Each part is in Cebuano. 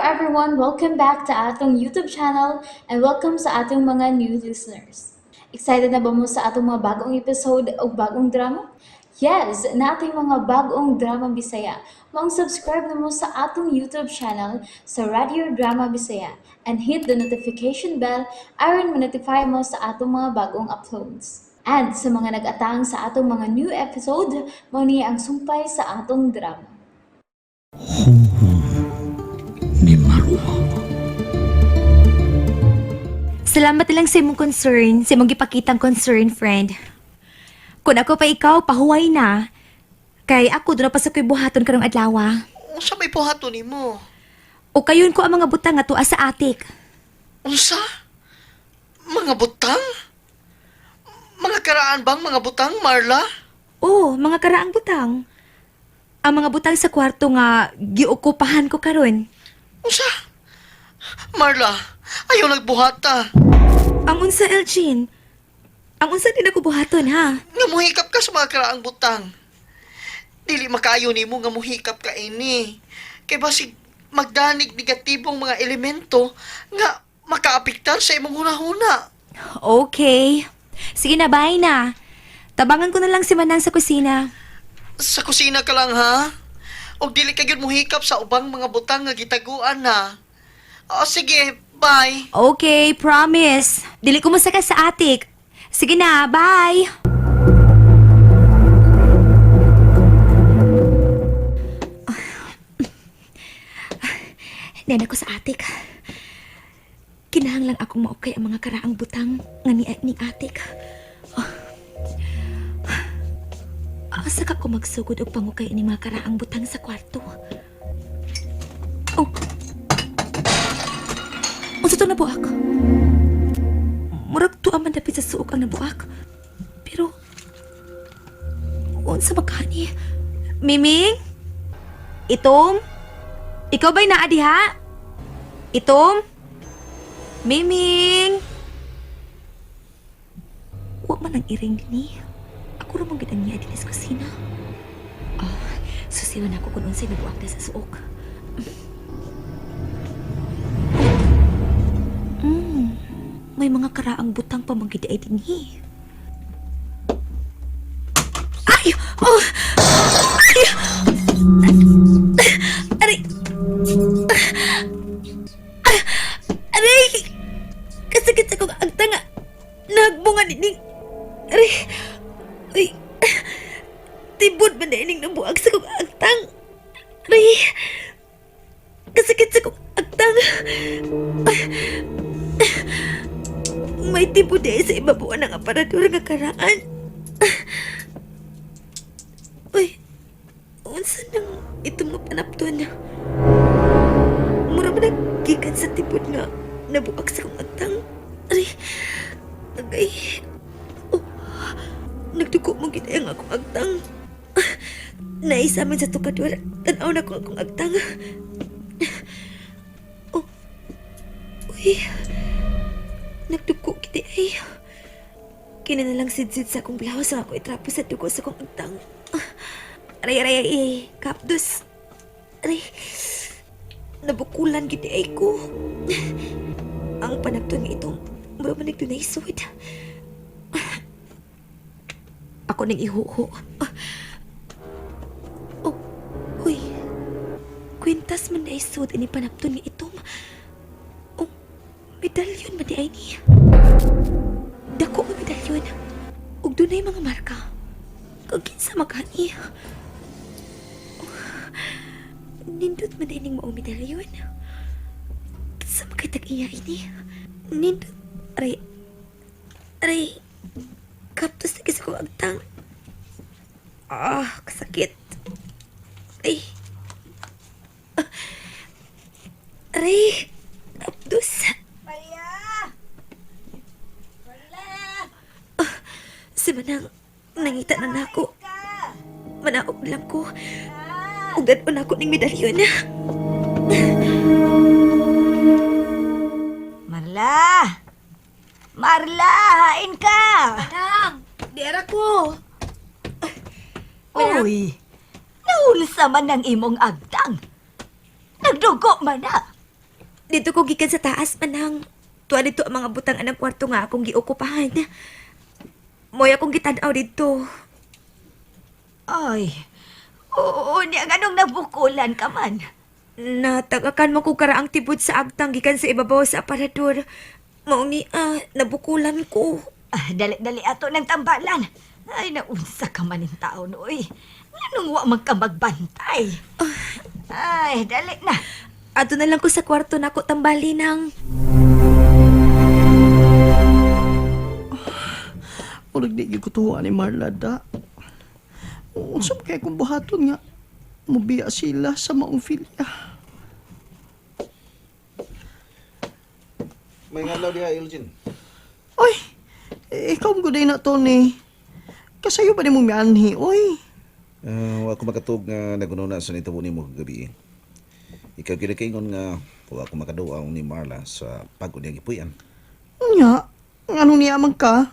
everyone! Welcome back to atong YouTube channel and welcome sa atong mga new listeners. Excited na ba mo sa atong mga bagong episode o bagong drama? Yes, nating mga bagong drama Bisaya. Maong subscribe na mo sa atong YouTube channel sa Radio Drama Bisaya and hit the notification bell aron ma-notify mo sa atong mga bagong uploads. And sa mga nag-atang sa atong mga new episode, mao ni ang sumpay sa atong drama. Humhum ni Marwa. Salamat lang sa imong concern, sa imong gipakitang concern, friend. Kung ako pa ikaw, pahuway na. Kay ako, doon na pa sa ko'y buhaton karong adlaw. Unsa may buhaton nimo? O kayon ko ang mga butang nga tuwa sa atik. Unsa? Mga butang? Mga karaan bang mga butang, Marla? Oo, mga karaang butang. Ang mga butang sa kwarto nga giokupahan ko karon. Unsa? Marla, ayaw nagbuhata. Ang unsa, Elgin? Ang unsa din ako buhaton, ha? Nga muhikap ka sa mga karaang butang. Dili makaayo nimo nga muhikap ka ini. Kay basig magdanig negatibong mga elemento nga makaapektar sa imong hunahuna. Okay. Sige na, bye na. Tabangan ko na lang si Manang sa kusina. Sa kusina ka lang ha. Og dili ka gyud muhikap sa ubang mga butang nga gitaguan na. O sige, bye. Okay, promise. Dili ko ka sa atik. Sige na, bye! Nena ko sa atik. Kinahanglan akong maukay ang mga karaang butang nga ni atik. Oh. Asa ka ko magsugod og pangukay ni mga karaang butang sa kwarto? Oh. Unsa to nabuak? Murag tuwa man dapit sa suok ang nabuak. Pero, unsa makani? Miming? Itom? Ikaw ba'y naa diha? Itom? Miming? Wa man ang iring ni. Ako ra man gid ang niya dinhi sa kusina. Ah, susiwan ako kung unsay nabuak na sa suok. May mga karaang butang pamanggid ay dinhi. Ay! Oh! Ay! Aray! Aray! Kasakit sa kong agtanga. Nagbunga nining... Aray! Ay! Tibod man na ining nabuag sa kong agtang. Aray! Kasakit sa kong agtang. May tipo di sa ibabaw ng aparador nga karaan. Uy, unsa nang itong nga panapton? Mura ba naggikan sa tibod nga nabuak sa kong agtang? Aray, agay. Oh, nagduko mo gid ang akong agtang. Naisamin sa tukador, tanaw na ko akong agtang. Oh, uy. Nagduko kiti ay. Kina na lang sidsid sa akong blouse ang ako itrapo sa dugo sa akong agtang. Ah, aray, aray, aray, ay. Kapdus. Aray. Nabukulan gid ay ko. Ang panagton nga itong mura man nagdunay sud. Ako ning ihuho. Ah. Oh, uy. Kwintas man na isod ini panapton nga itom. Oh, medalyon man di ay ni. Dako nga medalyon. Ug dunay mga marka. Kag kinsa magani. Oh, nindot man ining maong medalyon. Kinsa man kay tag-iya ini? Nindot. Aray. Aray. Kaptos na kisa ko agtang. Ah, kasakit. Ay. Ah. Aray. Kaptos. Si Manang, nangita na nako. Manaog lang ko. Ug dad-on ako ning medalyon. Marla! Marla, hain ka! Manang, dera ko. Uy, naulsa man ang imong agtang. Nagdugo man na. Dito ko gikan sa taas, Manang. Tuwa dito ang mga butang anang kwarto nga akong giokupahan. Moy akong gitanaw dito. Ay, oo, niya anong nabukulan ka man. Natagakan mo ko karaang tibod sa agtang gikan sa ibabaw sa aparador. Mao ni nabukulan ko. Ah, dali-dali ato ng tambalan. Ay, naunsa ka man ng tao nooy. Nganong wa man ka magbantay? Ay, dali na. Ato na lang ko sa kwarto nako tambali nang. Murag di gyud ko tuwa ni Marla da. Unsa pa kay kung buhaton nga mubiya sila sa maong filya. May ngadlaw diha, Elgin. Oy, eh, ikaw ang guday na Tony. Kasayo ba ni mo mianhi, oy? Wa ko makatug nga nagununa sa nitabo nimo kagabi. Ikaw gyud kaingon nga wa ko makaduaw ni Marla sa pag-o niyang gipuy-an. Unya, ngano niya man ka?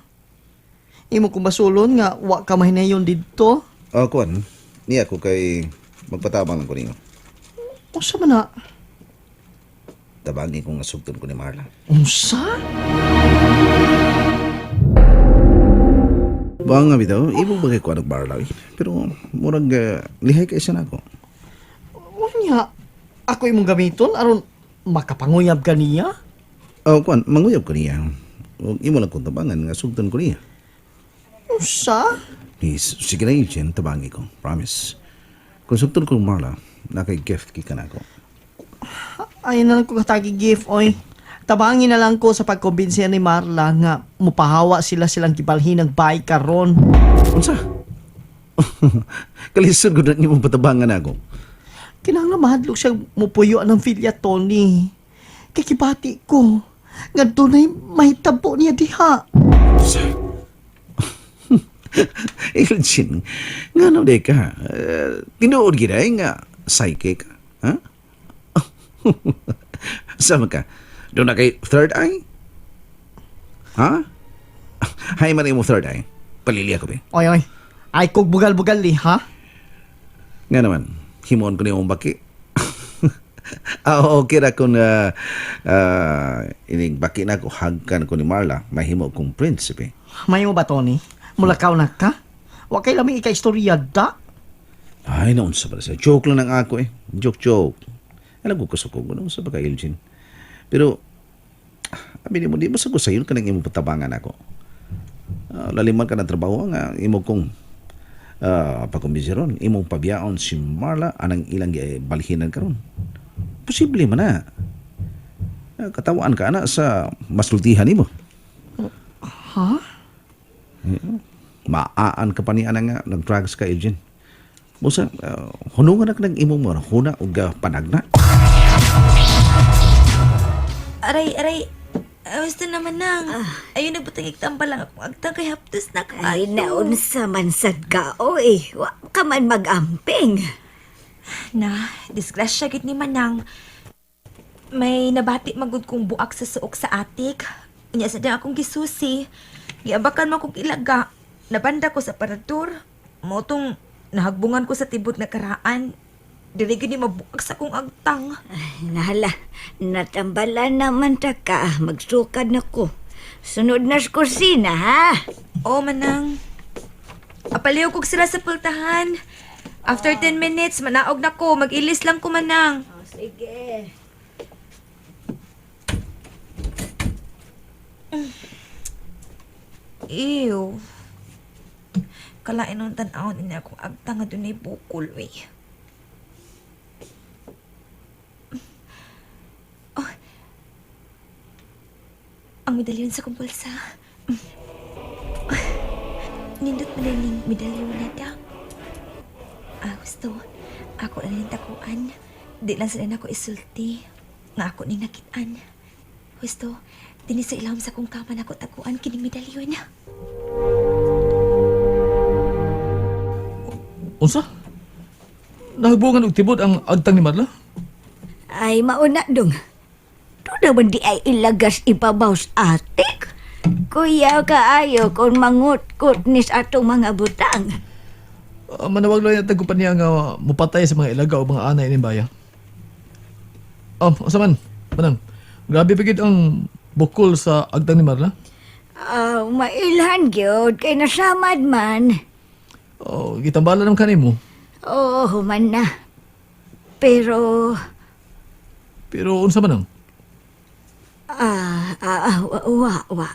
Imo kong basulon nga wa ka mahinayon didto. Oh, kuan, niya ko kay magpatabang lang ko ninyo. Unsa man na? Tabangi ko nga sugton ko ni Marla. Unsa? Buang nga bitaw, imo ba kay kuan og Marla? Eh? Pero murag lihay kay siya nako. Unya, ako imong gamiton aron makapanguyab ka niya? Oh, kuan, manguyab ko niya. Ug imo lang kong tabangan nga sugton ko niya. Unsa? Please, sige na Elgin, tabangi ko. Promise. Kung sugton ko ni Marla, nakay gift gikan nako. Ay na lang ko katagi gift, oy. Tabangin na lang ko sa pagkumbinsiya ni Marla nga mupahawa sila silang gibalhin ng bay karon. Unsa? Kalisod ko na nimo patabangan ako. Kinahanglan mahadlok siya mupuyo ng filya Tony. Kay kibati ko nga dunay mahitabo niya diha. Unsa? Elgin, nga no di ka? Tinuod gid ay nga psyche ka. Ha? Sama ka? Doon na kay third eye? Ha? Hay man imo third eye. Palili ako be. Oy oy. Ay kog bugal-bugal li ha. Nga naman, himuon ko niyong baki. Okay ra kung ining baki na ko, hagkan ko ni Marla, mahimo kong prinsipe. May mo ba Tony? Mulakaw na ka? Wa kay lami ika istorya da. Ay, naunsa ba siya? Joke lang ang ako eh. Joke, joke. Alam ko kusok ko, naunsa ba ka, Elgin? Pero, abi mo, di ba sa ko sayon ka nang imong patabangan ako? Laliman ka ng trabaho nga, imo kong pagkumbinsiron, imong pabiyaon si Marla anang ilang balhinan karon. Posible man na. Katawaan ka ana sa masultihan nimo. Ha? Maaan ka pa ni ana nga nag-drugs ka, Elgin. Busa, hunungan na ka ng imong mga huna o panagna. Aray, aray. Gusto naman nang. Ayun, nagbutang igtambal lang akong agtang kay hapdos na kaayo. Ay, naunsa man sad ka, oy. Wa ka man magamping. Na, disgrasya gid ni Manang. May nabati magud kong buak sa suok sa atik. Unya sa dang akong gisusi. Giabakan man kong ilaga. Nabanda ko sa parador. Motong nahagbungan ko sa tibod na karaan. Dili gid ni mabuak sa akong agtang. Ay, nahala, natambalan naman ta ka. Magsukad na ko. Sunod na sa kusina, ha? Oo, Manang. Apaliw kog sila sa pultahan. After 10 minutes, manaog na ko. Mag-ilis lang ko, Manang. Oh, sige. Ew. Kalain nung tan-awon ini akong agta nga dunay bukol, wey. Oh. Ang medalyon sa kong bulsa. Nindot man ning medalyon na daw. Ah, gusto. Ako na ning takuan. Di lang sila nako isulti. Nga ako ning nakitaan. Gusto, dinhi sa ilawom sa kong kama nako takuan kining medalyon. Unsa? Nahagbungan og tibod ang agtang ni Marla? Ay, mauna dong. Doon naman di ay ilagas ibabaw sa atik. Kuya kaayo kung mangutkot nis atong mga butang. Manawag lang yung tagkupan niya nga mupatay sa mga ilaga o mga anay ni baya. Unsa man? Manang, grabe pa gid ang bukol sa agtang ni Marla. Ah, mailhan gyud kay nasamad man. Oh, gitambala naman kanimo. Oo, human na. Pero Pero unsa man ang? Wa, wa, wa.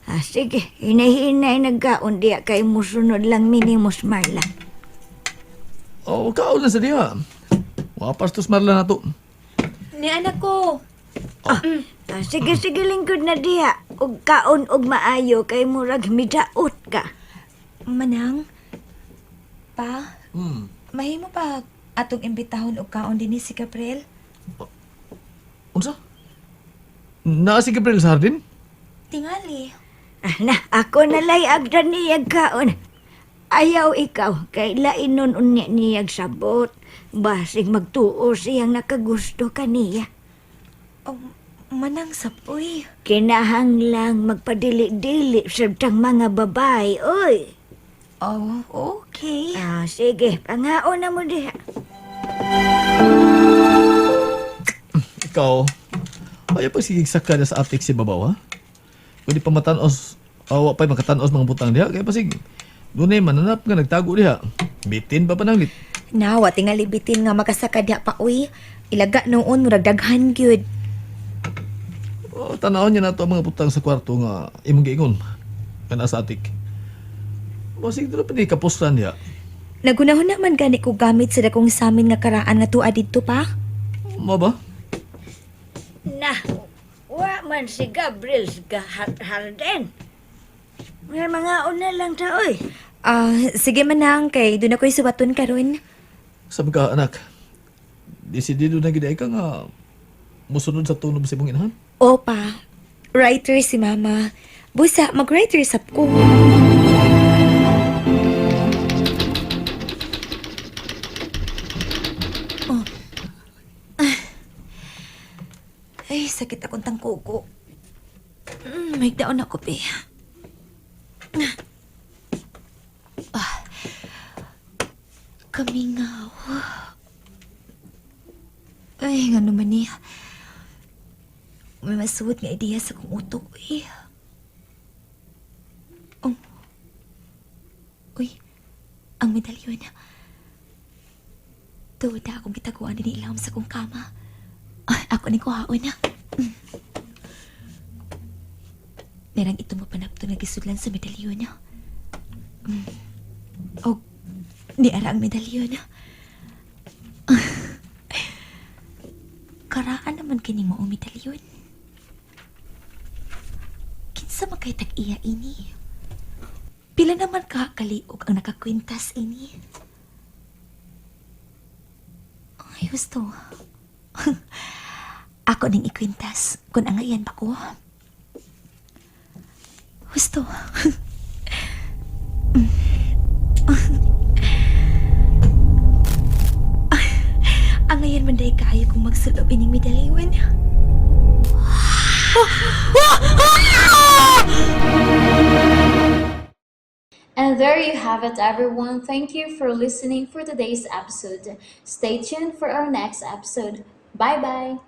Ah, sige, hinahinay nagkaon diya kay musunod lang minimus Marla. Oh, kaon na sa diha. Wapas tos Marla na to. Ni anak ko. Ah, sige, sige, lingkod na diha. Og kaon og maayo kay murag midaot ka. Manang, pa, mahimo pa atong imbitahon og kaon dinhi si Gabriel? Unsa? Naa si Gabriel sa hardin? Tingali. Ah, na, ako nalay agdan niyag kaon. Ayaw ikaw, kay lain nun unya niyag sabot. Basig magtuo siyang nakagusto kaniya. Oh, manang sapoy. Kinahanglang magpadili-dili sa tang mga babae, oy. Oh, okay. Ah, sige, pangaon na mo diha. Ikaw, ayaw pa sige saka na sa atik si babaw, ha? Pwede pa matanos, awa pa makatanos mga butang diha. Kaya pasig, dunay mananap nga nagtago diha. Bitin pa pananglit. Nawa, tingali bitin nga makasaka diha pa, uy. Ilaga noon, murag daghan gyud. Oh, tanawon niya na to ang mga butang sa kwarto nga imong giingon. Kana sa atik. Basig doon pa ni kapusan diha. Nagunahon naman gani ko gamit sa dakong samin nga karaan nga tuwa didto pa. Mo ba? Na, wa man si Gabriel sa harden. May mga una lang ta, oy. Ah, sige manang kay doon ako'y suwaton karon. Sabi ka, anak, desidido na gid ay ka nga musunod sa tunob sa imong inahan. Opa, writer si mama. Busa, mag-writer sab ko. Oh. Ah. Ay, sakit akong tangkuko. May daon ako, pe. Ah. Kamingaw. Ay, nga naman niya. May masuot nga ideya sa kong utok, eh. Oh. Uy, ang medalyon. Tuod na akong gitaguan din ilawom sa kong kama. Ay, ako ni kuhaon na. Merang ito mapanapto nga gisudlan sa medalyon. Og, ni ara ang medalyon. Karaan naman kining maong medalyon. Kinsa man kay tag-iya ini? Pila naman ka kaliog ang nakakwintas ini? Ay, gusto. Ako ning ikwintas kung angayan pa ko. Husto. Angayan man day kaayo kung magsulob ining medalyon. And there you have it, everyone. Thank you for listening for today's episode. Stay tuned for our next episode. Bye bye.